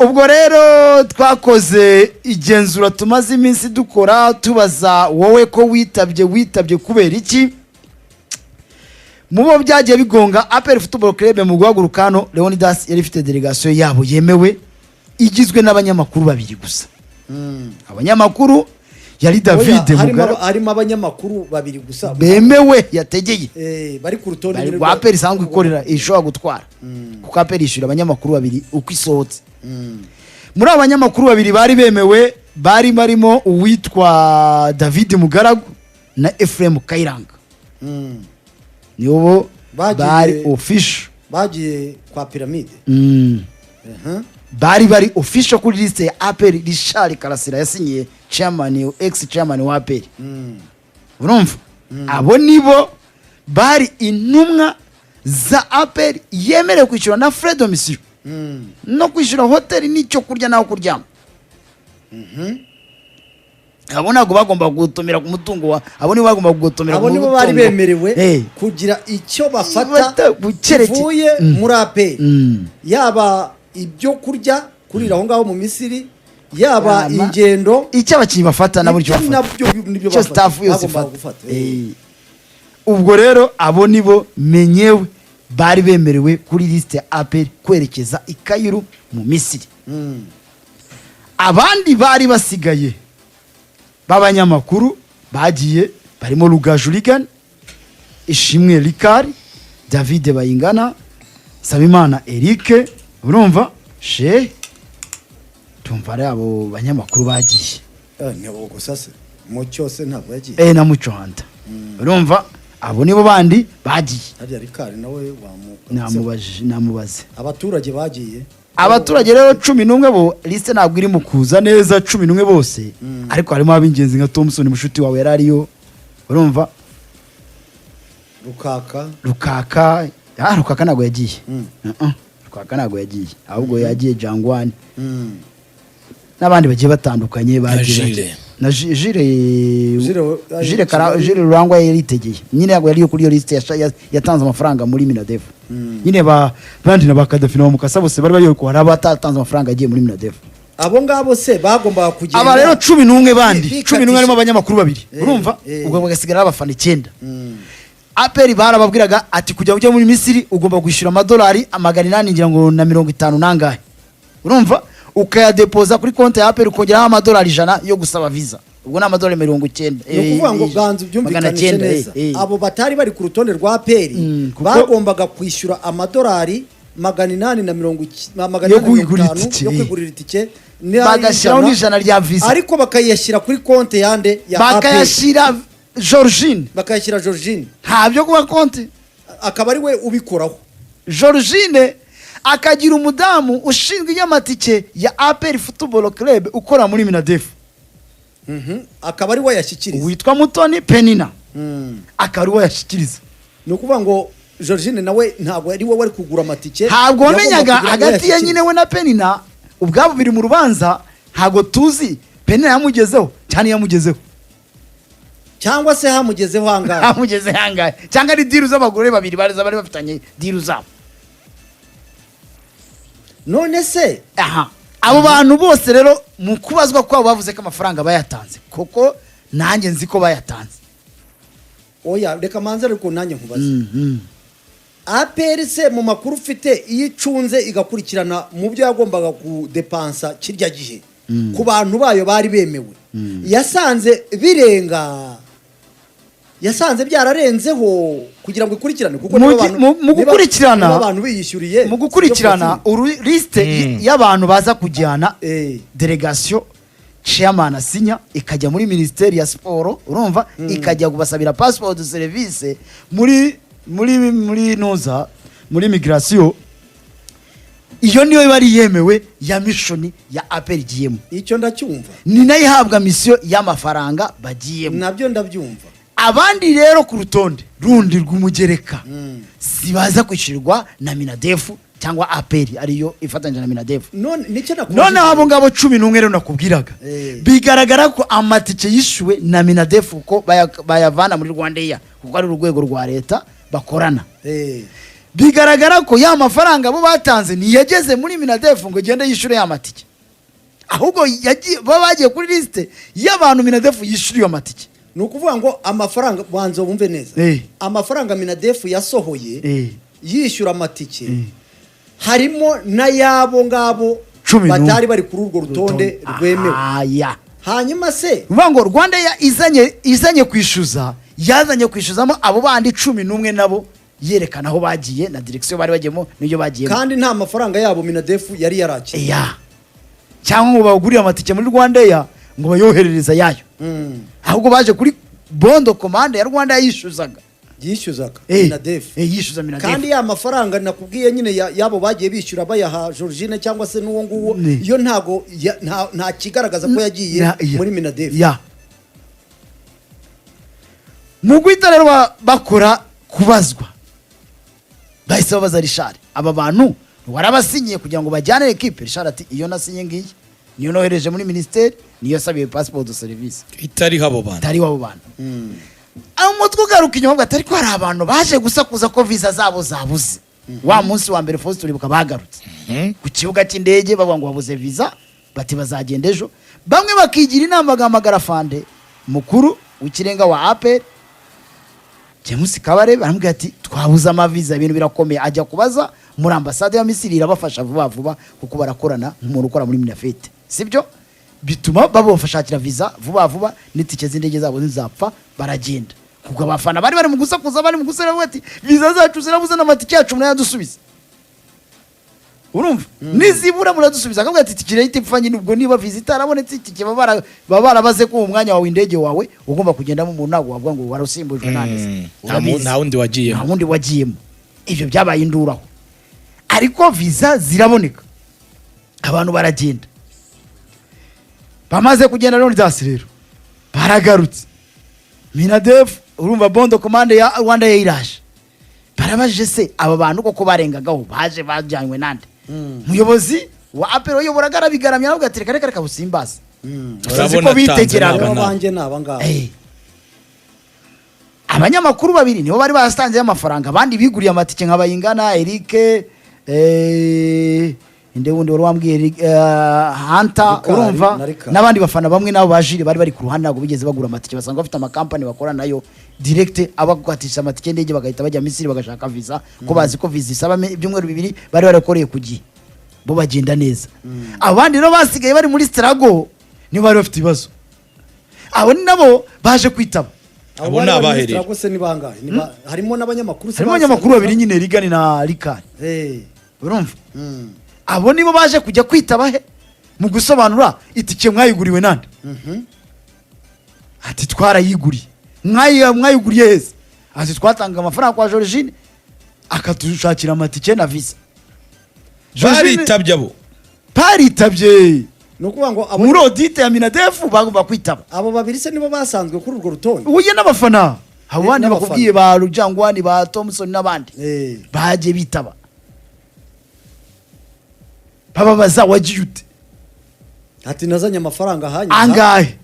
Ubwo rero twakoze igenzura tumaze iminsi dukora, tubaza wowe ko witabye, witabye kubera iki? Mu bo byagiye bigonga, APR Football Club mu guhaguruka hano, Leonidas yari ifite delegation yabo yemewe igizwe n'abanyamakuru babiri gusa. Abanyamakuru yari David Oya, harimo Mugara. Harimo abanyamakuru babiri gusa bemewe yategeye. Bari ku rutonde bari nyine rwa APR isanzwe ikorera, ishobora gutwara, kuko APR yishyura abanyamakuru babiri uko isohotse. Muri abo banyamakuru babiri bari bemewe, bari barimo uwitwa David Mugaragu na Ephraim Kayiranga. Nibo bari official. Bagiye kwa Piramide. Bari bari official kuri liste ya APR. Richard Karasira yasinyiye, chairman, ex chairman wa APR. Urumva, abo nibo bari intumwa za APR yemerewe kwishyura na frais de mission no kwishyura hoteli n'icyo kurya n'aho kuryama. Abo ntabwo bagomba gutomera ku mutungo wa, abo nibo bagomba gutomera Abo ku nibo bari mutungo. bemerewe kugira icyo bafata Bafata kivuye muri APR, yaba ibyo kurya, kurira aho ngaho mu Misiri, yaba ingendo. Icyo abakinnyi bafata nabo icyo Ibyo bafata. Nabyo nibyo icyo bafata. staff yose Bagombaga ifata. gufata. Ubwo rero abo nibo menyewe bari bemerewe kuri liste ya APR kwerekeza i Cairo mu Misiri. Abandi bari basigaye b'abanyamakuru bagiye barimo Rugaju Reagan, Ishimwe Rikari, David Bayingana, Sabimana Eric. Urumva she, tumva ari abo banyamakuru bagiye. Ntabwo gusa se, mu cyose ntabwo yagiye? Na Muco Hanta. Urumva, abo nibo bandi bagiye. Harya Rikari nawe wamugarutseho? Namubajije, namubaze. Abaturage bagiye. Abaturage rero 11 bo, liste ntabwo iri mu kuza neza 11 bose, ariko harimo ab'ingenzi nka Thompson mushuti wawe yari ariyo, urumva. Rukaka. Rukaka, Rukaka ntabwo yagiye. Uh-uh. Rukaka ntabwo yagiye, ahubwo yagiye Jangwani n'abandi bagiye batandukanye bagiye. Jile. Na Jile. Jile. Jile Jile Rurangwa yaritegeye nyine, ntabwo yari kuri iyo liste yatanze amafaranga muri Minadef nyine. Ba bandi na ba Kadafi na ba Mukasa bose bari bari ko hari abatatanze amafaranga yagiye muri Minadef. Abo ngabo se bagombaga kugenda? Aba rero 11 bandi, 11 harimo abanyamakuru babiri, urumva, ubwo bagasigara abafana icyenda. APR barababwiraga ati kujya ujya muri Misiri ugomba kwishyura amadolari 800 ngira ngo na mirongo itanu nangahe, urumva, ukayadepoza kuri konti ya APR, ukongeraho amadolari 100 yo gusaba visa, ubwo ni amadolari 90. Ni ukuvuga ngo ganza magana ubyumvikanishe cyenda, neza. Abo batari bari ku rutonde rwa APR bagombaga kwishyura amadolari magana inani na mirongo magana Yo inani na mirongo kwigurira itanu itike, yo kwigurira itike bagashyiraho n'ay'ijana, n'ijana rya visa. Ariko bakayashyira kuri konti yande? Ya APR. Bakayashyira Georgine. Bakayashyira Georgine. Nta byo kuba konti. Akaba ari we ubikoraho. Georgine akagira umudamu ushinzwe iby'amatike ya APR Football Club ukora muri Minadef. Akaba ari we yashyikiriza. Witwa Mutoni Penina, akaba ari we yashyikiriza. Ni ukuvuga ngo Georgine nawe ntabwo ari we wari kugura amatike. Ntabwo wamenyaga Yagombaga kugira ngo hagati ye yashyikirize. nyine we na Penina ubwabo biri mu rubanza. Ntabwo tuzi Penina yamugezeho cyane, yamugezeho. Cyangwa se hamugezeho angahe? Hamugezeho angahe, cyangwa ari deal z'abagore babiri bari bafitanye deal zabo. None se Aha, abo bantu bose rero mu kubazwa kwabo bavuze ko amafaranga bayatanze, kuko nanjye nzi ko bayatanze. Oya, reka manze ariko nanjye nkubaze. APR se mu makuru ufite, iyo icunze igakurikirana mu byo yagombaga kudepansa kirya gihe ku bantu bayo bari bemewe, yasanze birenga, yasanze byararenzeho kugira ngo ikurikirane? Kuko niba Mu gukurikirana niba abantu biyishyuriye mu gukurikirana uru liste y'abantu baza kujyana delegation, chairman asinya, ikajya muri Minisiteri ya Siporo, urumva, ikajya kubasabira passeport de service muri nuza muri migration, iyo niyo iba ari yemewe ya mission ya APR igiyemo. Icyo ndacyumva. Ni nayo ihabwa mission y'amafaranga bagiyemo. Nabyo ndabyumva. Abandi rero ku rutonde rundi rw'umugereka si baza kwishyurwa na Minadef cyangwa APR ariyo ifatanyije na Minadef. None nicyo nakubajije. Noneho abo ngabo 11 rero nakubwiraga, bigaragara ko amatike yishyuwe na Minadef, kuko bayavana muri RwandAir, kuko ari urwego rwa leta bakorana. Bigaragara ko ya mafaranga bo batanze ntiyageze muri MINADEF ngo igende yishyure ya matike, ahubwo baba bagiye kuri lisite y'abantu MINADEF yishyura iyo matike. Ni ukuvuga ngo amafaranga, banza wumve neza, amafaranga MINADEF yasohoye yishyura amatike harimo n'ayabo ngabo 11. Batari bari kuri urwo rutonde rwemewe. Aya. Hanyuma se Uvuga ngo Rwanda izanye kwishyuza, yazanye kwishyuzamo abo bandi 11, nabo yerekana aho bagiye na direction bari bagiyemo n'ibyo bagiyemo. Kandi nta mafaranga yabo MINADEF yari yarakiriye. Ya, cyangwa ngo bagurire amatike muri RwandAir ngo bayoherereze yayo, ahubwo baje kuri bon de commande ya Rwanda yishyuzaga. Yishyuzaga MINADEF. Yishyuza MINADEF. Kandi ya mafaranga nakubwiye nyine yabo bagiye bishyura bayaha Georgine cyangwa se n'uwo nguwo, yo ntago nta kigaragaza ko yagiye muri MINADEF. Ya, mu guhita rero bakora kubazwa, bahise babaza Richard: "Aba bantu warabasinyiye kugira ngo bajyane ekipe?" Richard ati: "Iyo nasinye ngiyi, niyo nohereje muri minisiteri, niyo yasabiye passeport de service." Itariho abo bantu. Itari wabo bantu. Umutwe ugaruka inyuma, bavuga ati: "Ariko hari abantu baje gusakuza ko visa zabo zabuze." Wa munsi wa mbere, Faustin, uribuka bagarutse ku kibuga cy'indege bavuga ngo babuze visa, bati bazagenda ejo. Bamwe bakigira inama, bagahamagara fande mukuru w'ikirenga wa APR, James Kabare, baramubwira ati: "Twabuze amaviza, ibintu birakomeye." Ajya kubaza muri ambasade ya Misiri, irabafasha vuba vuba kuko barakorana nk'umuntu ukora muri MINAFFET, sibyo? Bituma babafashakira visa vuba vuba n'itike z'indege zabo ntizapfa, baragenda. Kuko abafana bari bari mu gusakuza, bari mu gusera, bavuga ati: "Viza zacu zirabuze n'amatike yacu murayadusubiza." Urumva, nizibura muradusubiza. Akavuga ati: "Itike irahita ipfa nyine." Ubwo niba viza itarabonetse, itike baba barabaze ko uwo mwanya wawe, indege wawe ugomba kugendamo umuntu, ntabwo wavuga ngo warasimbujwe nande se. Urabizi. Nta wundi wagiyemo. Nta wundi wagiyemo. Ibyo byabaye induraho, ariko viza ziraboneka, abantu baragenda. Bamaze kugenda rero dasi rero baragarutse, MINADEF, urumva, bon de commande ya Rwanda iraje. Barabajije: "Se aba bantu koko barengagaho baje bajyanywe nande?" Umuyobozi wa APR wayoboraga arabigaramya, aravuga ati: "Reka, reka, reka, busimbaze." Tuzi Urabona ko atanze bitegeraga. n'aba Abo nabo. banjye ni aba ngaba. Abanyamakuru babiri nibo bari baratanzeho amafaranga, abandi biguriye amatike nka Bayingana Eric, inde wundi wari wambwiye, Eric, Hunter. Rikari Urumva, na Rikari. N'abandi bafana bamwe nabo bajire bari bari ku ruhande ntabwo bigeze bagura amatike, basanga bafite amakampani bakora nayo direct, abagukatisha amatike y'indege bagahita bajya Misiri bagashaka visa, ko bazi ko visa isaba ibyumweru 2, bari barakoreye ku gihe, bo bagenda neza. Abandi rero basigaye bari muri struggle nibo bari bafite ibibazo, abo ni nabo baje kwitaba. Abo bari ni bari muri abahereye. struggle se ni bangahe? Harimo n'abanyamakuru se? Harimo abanyamakuru babiri nyine, Rigani na Rikari. Urumva, abo nibo baje kujya kwitaba he mu gusobanura: "Itike mwayiguriwe nande?" Ati: "Twarayiguriye." "Mwayiguriye heza?" Ati: "Twatanga amafaranga kwa Georgine akatushakira amatike na visa." Baritabye abo? Baritabye. Ni ukuvuga ngo abo Muri audit ya MINADEF bagomba kwitaba. Abo babiri se nibo basanzwe kuri urwo rutonde? Uhuye n'abafana abo bandi N'abafana. bakubwiye, ba Rujangwani, ba Thompson n'abandi, bagiye bitaba, bababaza: "Wagiye ute?" Ati: "Nazanye amafaranga hanyuma." "Angahe?"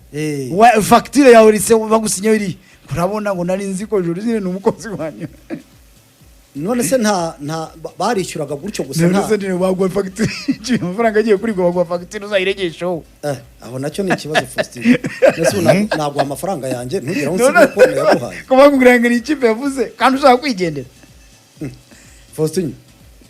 "Fagitire yawe rise bagusinyeho irihe?" "Urabona ngo nari nzi ko Georgine ni umukozi wanyu." None se nta barishyuraga gutyo gusa? None Nta se niba baguha fagitire, amafaranga agiye kuri baguha fagitire uzayiregesheho? Aho nacyo ni ikibazo, Faustin. Mbese ubu naguha amafaranga yanjye ntugire aho unsigaye ko nayaguhaye? Ko bakubwira ngo ni ikipe yavuze kandi ushaka kwigendera. Faustin,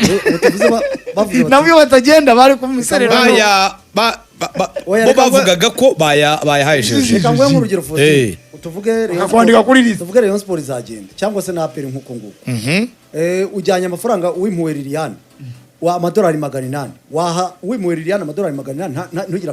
ubu tuvuze bavuze bati Nabo iyo batagenda bari kumuserera. Baya ba ba- ba- Oya, bo reka bavugaga ko bayahaye Georgine. Reka nguhe nk'urugero, Faustin. Tuvuge Rayon Bakakwandika Sport- kuri liste. Tuvuge Rayon Sport izagenda cyangwa se na APR nk'uko nguko. Ujyanye amafaranga uwimpuwe Liliane wa amadolari 800, waha uwimpuwe Liliane amadolari 800 ntugire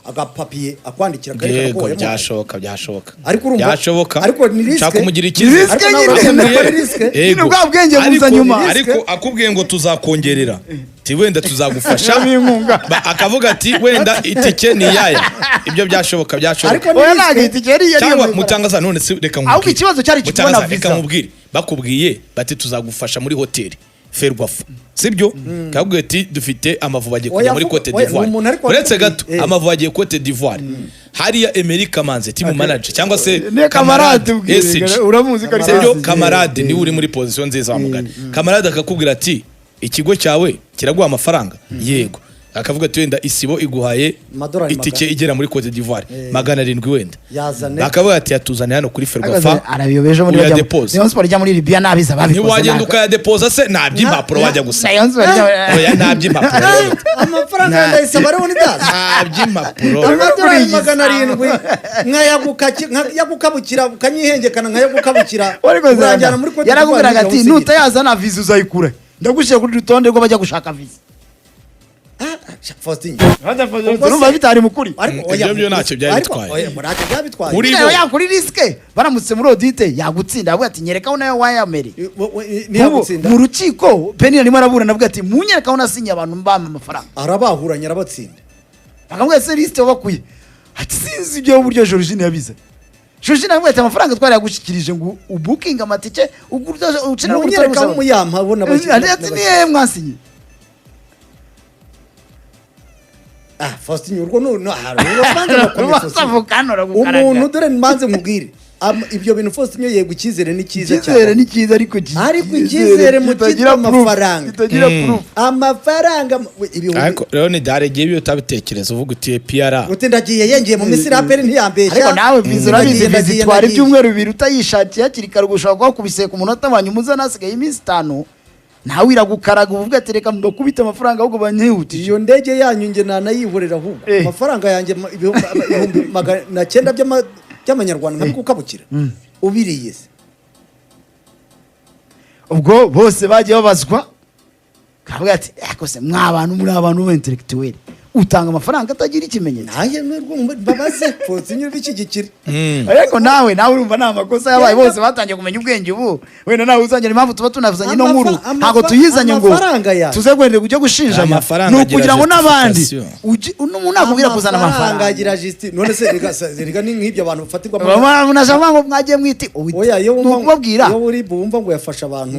agapapiye akwandikira karekana ko Yego. wayamuhaye? Byashoboka, byashoboka. Ariko urumva- Byashoboka. ariko ni risque. Nshaka kumugira icyizere. Risque Ariko nawe nyine. urabona ko ari risque. Yego. Nyine bwa bwenge buza nyuma. Ariko akubwiye ngo tuzakongerera, ti wenda tuzagufasha. Inkunga. Akavuga ati wenda itike ni iyaya, ibyo byashoboka, byashoboka. Ariko ni Oya, risque. ntabwo itike yari Cyangwa mutangaza, none se reka nkubwire. Ahubwo ikibazo cyari kubona Mutangaza, reka visa. nkubwire, bakubwiye bati tuzagufasha muri hoteli, FERWAFA, sibyo? Kakubwiye ati dufite Amavubi agiye kujya Oya, muri Cote oya, d'Ivoire. ni umuntu ariko Uretse wakubwiye. gato, Amavubi agiye Cote d'Ivoire. Hariya Emery Kamanzi, team manager, cyangwa se Ne Kamarade ubwire, SG. uramuzi ko ari Sibyo? SG. Kamarade niwe uri muri position nziza wa mugani. Kamarade akakubwira ati: "Ikigo cyawe kiraguha amafaranga?" "Yego." Akavuga ati: "Wenda Isibo iguhaye Amadolari itike magana. igera muri Cote d'Ivoire 700 wenda." Yazane. Bakavuga ati: "Yatuzane hano kuri Ferwafa." Arabiyobeje muri bajya Uyadepoza. Rayon Sport ijya muri Libya nabiza babikoze. Ntiwagenda ukayadepoza se? Nta by'impapuro wajya gusa. Rayon Sport ijya Oya, nta by'impapuro. Amafaranga ndayisaba ariho ntidazi. Nta by'impapuro. Amadolari 700 nkayagukabukira, ukanyihengekana, nkayagukabukira, uranjyana muri Cote d'Ivoire. Yarakubwiraga ati: Nkawusigira. "Nutayazana, viza uzayikura, ndagushyira kuri rutonde rw'abajya gushaka viza." Ah, Faustin. Urumva bitari mukuri? Ariko Mm, oya, ibyo byo ntacyo byari ariko bitwaye. oya, ntacyo byari bitwaye. Kuri Nyine bo. yakuri risk, baramutse muri audit yagutsinda, avuga ati: "Nyerekaho nayo wayamere." Ntiyagutsinda. Mu rukiko Penina arimo araburana avuga ati: "Munyerekaho nasinye abantu mbampa amafaranga." Arabahuranya, arabatsinda. Bakamubwira: "Se liste wabakuye?" Ati: "Sinzi ibyo uburyo Georgine yabize." Georgine aramubwira ati: "Amafaranga twarayagushyikirije ngo ubukinge amatike, ucire." Munyerekaho muyampa bo. Ati: "Niye mwasinye?" Ah, Faustin, urwo no hari urubanza rukomeye, Faustin. Urubanza. Umuntu, dore manze nkubwire. Ibyo bintu, Faustin, yego, icyizere ni cyiza Icyizere cyane. ni cyiza, ariko Ariko icyizere mu kitagira cyitwa proof, amafaranga. kitagira proof. Amafaranga ibihumbi Ariko rero ni dare igihe ibyo utabitekereza uvuga uti PR. Uti: "Ndagiye yengiye mu Misiri, APR ntiyambeshya." Ariko nawe viza urabizi, Ndagiye, viza ndagiye, itwara ndagiye. ibyumweru 2 utayishakiye hakiri kare. Ushobora kuba wakubise ku munota wa nyuma uzana hasigaye iminsi 5, nawe iragukaraga, uvuga ati: "Reka mbakubite amafaranga ahubwo banyihutije." Iyo ndege yanyu nge nanayihorera ahubwo. Amafaranga yanjye 900,000 by'amanyarwanda nkabikukabukira ubiriye se? Ubwo bose bagiye babazwa, kavuga ati: "Ariko se mwa bantu, muri abantu b'intellectuel, utanga amafaranga atagira ikimenyetso?" Nanjye nurwo mbabaze, Faustin, ubishyigikire. Ariko nawe urumva nta makosa yabaye, bose batangiye kumenya ubwenge ubu. Wenda nawe uzongera, impamvu tuba tunavuzanye ino nkuru, ntabwo tuyizanye ngo Amafaranga yawe. tuze gwenda ujye gushinjanya, Amafaranga ni agira ukugira ngo n'abandi justification. N'umuntu nakubwira kuzana amafaranga agira justi. None se reka ni nk'ibyo abantu bafatirwa unashaka ngo mwagiye mwiti Oya, iyo ni wumva ukubabwira. iyo uri bumva ngo yafashe abantu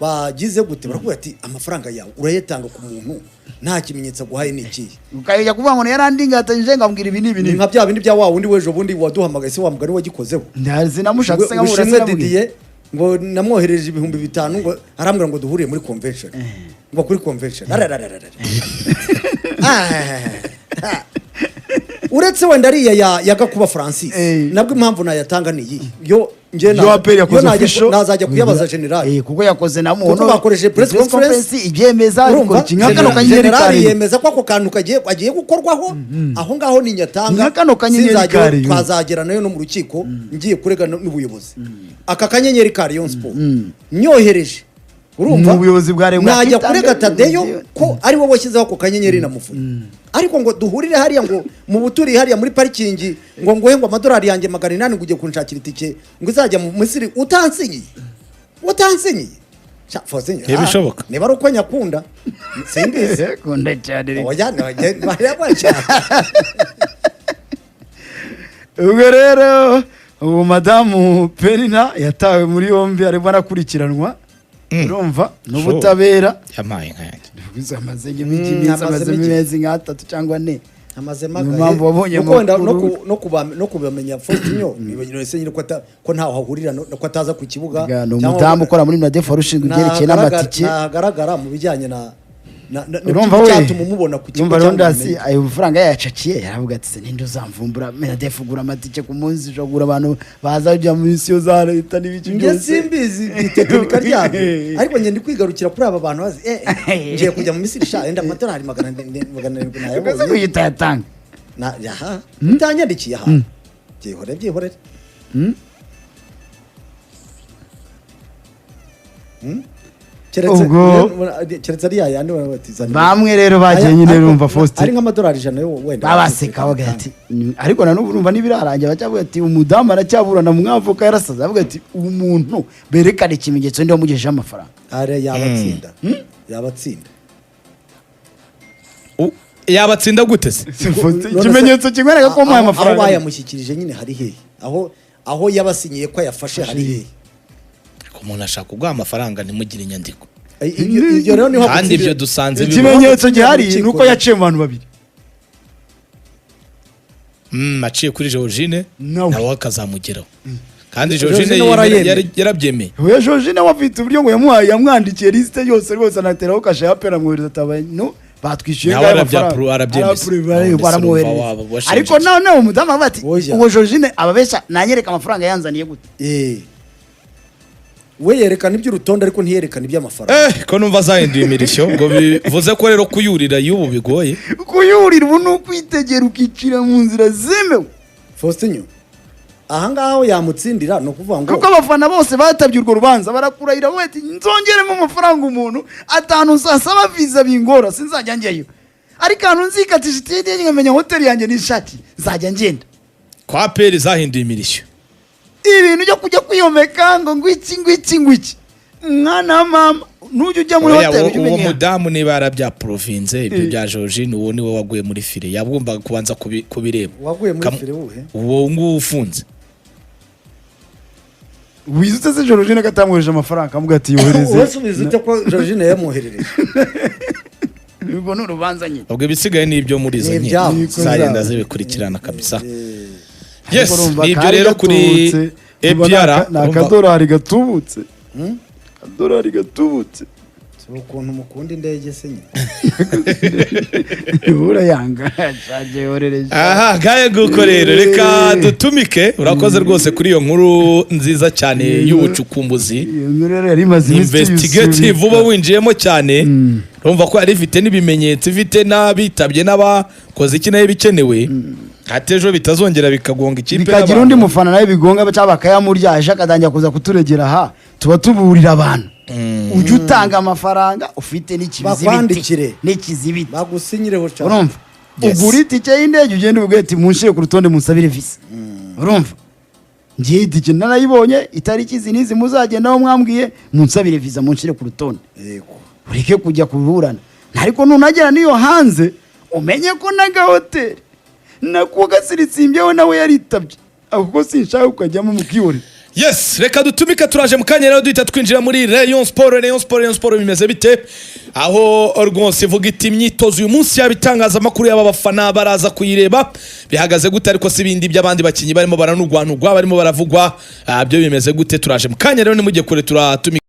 bagize gute, barakubwira ati: "Amafaranga yawe urayatanga ku muntu nta kimenyetso aguhaye, ni ikihe?" Ukajya kuvuga ngo yarandingatanyije, ngambwira ibi n'ibi Ni n'ibi. nka bya bindi bya wa wundi w'ejo bundi waduhamagaye se, wa mugani wagikozeho. Sinamushatse se nkamubura. Ushimwe Sinamubwira. Didier, ngo namwohereje 5000, ngo arambwira ngo duhuriye muri convention, ngo kuri convention. Ararararara. Ah. Uretse wenda ariya ya Gakuba Francis, nabwo impamvu nayatanga ni iyi yo nge Yo APR yakoze yo official. nazajya kuyabaza general. Kuko yakoze na muntu. Kuko bakoresheje press conference. Ibyemeza Urumva? bikora iki nka kano kanyenyeri General karindwi. yemeza ko ako kantu kagiye agiye gukorwaho aho ngaho, ni nyatanga. Nka kano kanyenyeri karindwi. Twazagera nayo no mu rukiko ngiye kurega n'ubuyobozi. Aka kanyenyeri ka Rayon Sport nyohereje, urumva, Mu buyobozi bwa Rayon najya bwakwitangira kurega Tadeyo ko ari wowe washyizeho ako kanyenyeri na Muvunyi, ariko ngo duhurire hariya, ngo mu buturi hariya muri parikingi, ngo nguhe ngo amadolari yanjye 800, ngo ugiye kunshakira itike ngo izajya mu Misiri utansinyiye, utansinyiye. Sha, Faustin, Ntibishoboka. niba ari uko nyakunda, simbizi. Kunda cyane reka. Oya, bareba cyane. Ubwo rero ubu madamu Penina yatawe muri yombi, arimo arakurikiranwa, urumva, n'ubutabera. Yampaye inka yanjye. Amaze iminsi amazemo amazemo igihe. imezi nk'atatu cyangwa ane. Amazemo Niyo mpamvu wabonye Nuko wenda amakuru. no kubamenya, Faustin, nibagirwa nyine ko ntaho ahurira ko ataza ku kibuga. Ni umudamu ukora muri Minadefu wari ushinzwe ibyerekeye n'amatike. Ntagaragara mu bijyanye na Urumva we, cyatuma umubona ku kibuga urumva cyangwa Leonidas ubumenyi. ayo mafaranga yayacakiye, yaravuga ati: "Se ninde uzamvumbura? Minadefu ugura amatike ku munsi, ushobora kugura abantu baza kujya mu misiyo za leta n'ibiki Njye byose." simbizi itekinika ryabyo, ariko njye ndi kwigarukira kuri aba bantu bazi ngiye kujya mu Misiri sha, enda amadolari 700 Ukoze nayabonye. kuyita yatanga. Na aha utanyandikiye aha, byihorere, byihorere. Keretse Ubwo- keretse ari yayandi batizana. Bamwe rero bagiye nyine, urumva, Faustin, Ari nk'amadolari 100 yo wenda. Babaseka bavuga ati ariko na n'ubu urumva n'ibirarangira, bacyavuga ati umudamu aracyaburana, umwavoka yarasaze, avuga ati umuntu berekana ikimenyetso ndi wamugejejeho amafaranga. Ari yabatsinda, yabatsinda. Yabatsinda gute se? Ikimenyetso kimwereka ko wamuhaye Aho amafaranga. bayamushyikirije nyine hari hehe? Aho yabasinyiye ko ayafashe hari hehe? Ariko umuntu ashaka kuguha amafaranga ntimugire inyandiko. Ibyo rero niho Kandi ibyo dusanze biba. Ikimenyetso gihari ni uko yaciye mu bantu babiri. Aciye kuri Georgine, Nawe. nawe akazamugeraho, kandi Georgine Georgine we arayemeye. yarabyemeye. Oya, Georgine we afite uburyo ngo yamuhaye, yamwandikiye lisite yose rwose, anateraho kashe ya pera, amwohereza atabaye no batwishyuye Nawe ngayo amafaranga. arabyemeza. Arapprove, None se baramwoherereza. urumva waba washinja Ariko iki? noneho umudamu avuga ati Oya. uwo Georgine ababesha, nanyereka amafaranga yanzaniye gute? We yerekana iby'urutonde ariko ntiyerekana iby'amafaranga. Ko numva zahinduye imirishyo, ngo bivuze ko rero kuyurira y'ubu bigoye. Kuyurira ubu ni ukwitegera, ukicira mu nzira zemewe. Faustin, ahangaha aho yamutsindira ni ukuvuga ngo Kuko abafana bose batabye urwo rubanza barakurahira bati nzongeremo amafaranga umuntu atanu nsasaba viza bingora sinzajya njyayo, ariko ahantu nzikatisha itike nkamenya hoteli yanjye n'ishati nzajya ngenda. Kwa APR zahinduye imirishyo. Ibintu byo kujya kwiyomeka ngo ngwiki ngwiki ngwiki, mwana wa mama, nujya ujya muri Oya, hoteli ujye uwo umenya. mudamu niba yarabyaprovinze ibyo bya Georgine, uwo niwe waguye muri file, yagombaga kubanza kubireba. Waguye muri file wuhe? Uwo nguwo ufunze. Wizutse se Georgine ko atamwohereje amafaranga akamubwira ati yohereze? Wowe subiza ute ko Georgine yamwoherereje? Urwo ni urubanza nyine. Ubwo ibisigaye ni ibyo muri izo Ni nkiko ibyabo. zagenda zibikurikirana kabisa. Yes. Ariko urumva Ni ibyo kari rero kuri gatubutse. Urumva ni APR. ni akadorari gatubutse, akadorari gatubutse. Si ukuntu mukunda indege se nyine. Urayanga shaje yoherereje. Aha ngahe nguko rero, reka dutumike. Urakoze rwose kuri iyo nkuru nziza cyane y'ubucukumbuzi. Iyo nkuru rero yari imaze iminsi Investigative tuyisubika. uba winjiyemo cyane, urumva ko yari ifite n'ibimenyetso, ifite n'abitabye n'abakoze iki nayo bikenewe, ati ejo bitazongera bikagonga ikipe bikagira n'abantu. Undi mufana nawe bigonga cyangwa bakayamurya, ejo akatangira kuza kuturegera. Aha tuba tuburira abantu: ujye utanga amafaranga ufite n'ikizibiti. Bakwandikire. N'ikizibiti. Bagusinyireho cyane. Urumva? Yes. Ugura itike y'indege, ugende ubwire ati munshire ku rutonde, munsabire visa. Urumva, ngiye itike narayibonye, itariki izi n'izi muzagendaho mwambwiye, munsabire visa, munshire ku rutonde. Ureke kujya kuburana, ariko nunagera n'iyo hanze umenye ko n'agahoteli nakuwo gasiritsimbyeho nawe yaritabye aho, kuko sinshaka ukajyamo mukihorera. Yes, reka dutumike, turaje mu kanya rero duhita twinjira muri Rayon Sport. Rayon Sport, Rayon Sport bimeze bite? Aho rwose ivuga iti imyitozo uyu munsi, yaba itangazamakuru, yaba abafana baraza kuyireba, bihagaze gute? Ariko si ibindi by'abandi bakinnyi barimo baranugwanugwa, barimo baravugwa, byo bimeze gute? Turaje mu kanya rero, nimujye kure, turatumika.